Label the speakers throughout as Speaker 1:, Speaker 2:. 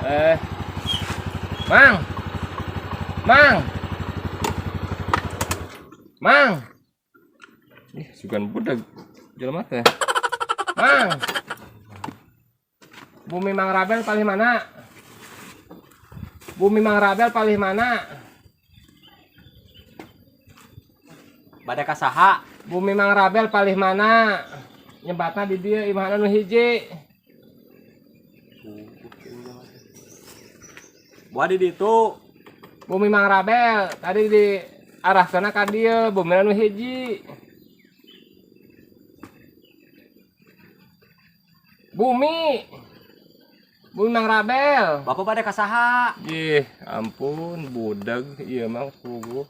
Speaker 1: Eh. Mang. Mang. Mang. Ih, sugan budak jelema teh. Mang. Bumi Mang Rabel palih mana? Bumi Mang Rabel palih mana?
Speaker 2: Bade ka saha?
Speaker 1: Bumi Mang Rabel palih mana? Nyebatna di dieu imahna nu hiji.
Speaker 2: Buah di ditu.
Speaker 1: Bumi Mang Rabel tadi di arahkeunna ka dieu, bumina nu hiji. Bumi. Bumi Mang Rabel.
Speaker 2: Bapak bade ka saha?
Speaker 1: Ih, ampun, budak ieu mah puguh.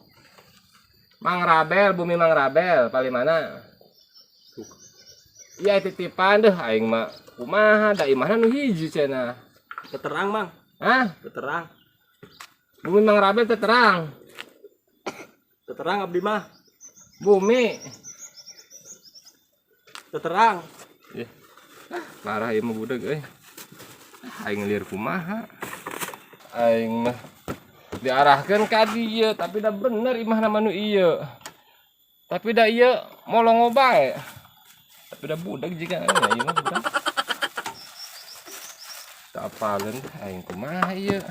Speaker 1: Mang Rabel, bumi Mang Rabel, paling mana? Iya titipan deh aing mah. Kumaha da imahna nu hiji cenah.
Speaker 2: Teterang, Mang.
Speaker 1: Hah?
Speaker 2: Teterang.
Speaker 1: Bumi Mang Rabel teh terang.
Speaker 2: Teterang abdi mah.
Speaker 1: Bumi.
Speaker 2: Teterang.
Speaker 1: Ih. Ah, parah ieu mah budak euy. Aing lieur kumaha? Aing mah diarahkeun ka dieu tapi da bener imahna mah nu ieu. Tapi da ieu molongo bae. Tapi da budak jiga aing ieu mah budak. Tak apaleun aing kumaha ieu.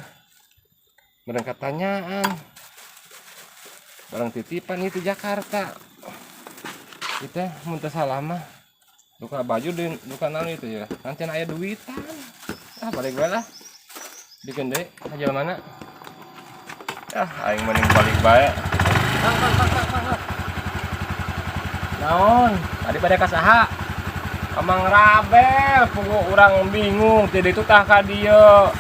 Speaker 1: Barang katanyaan. Barang titipan itu Jakarta. Kita mun teu salah mah duka baju di duka naon itu ya. Nanti aya duitan. Ah balik bae lah. Bikin deui ka jalan mana? Ah aing mending balik bae.
Speaker 2: Mang, mang, mang, mang, mang.
Speaker 1: Naon?
Speaker 2: Tadi bade ka saha?
Speaker 1: Amang Rabel, puguh urang bingung, ti ditu tah ka dieu.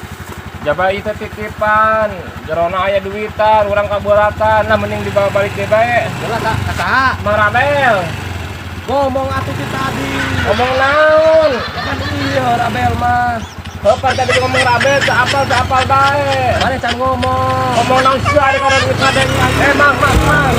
Speaker 1: Jaba ieu teh titipan, jerona aya duitan, urang kaberatan, nah mending dibawa balik deui bae.
Speaker 2: Jelas ka saha?
Speaker 1: Mang Rabel,
Speaker 2: Ngomong atuh ti tadi.
Speaker 1: Ngomong naon?
Speaker 2: Ya kan iya Rabel mah.
Speaker 1: Bapak tadi ngomong Rabel, teu apal teu apal bae.
Speaker 2: Mana can ngomong?
Speaker 1: Ngomong naon sih ari kada kadeng. Eh mang mang mang.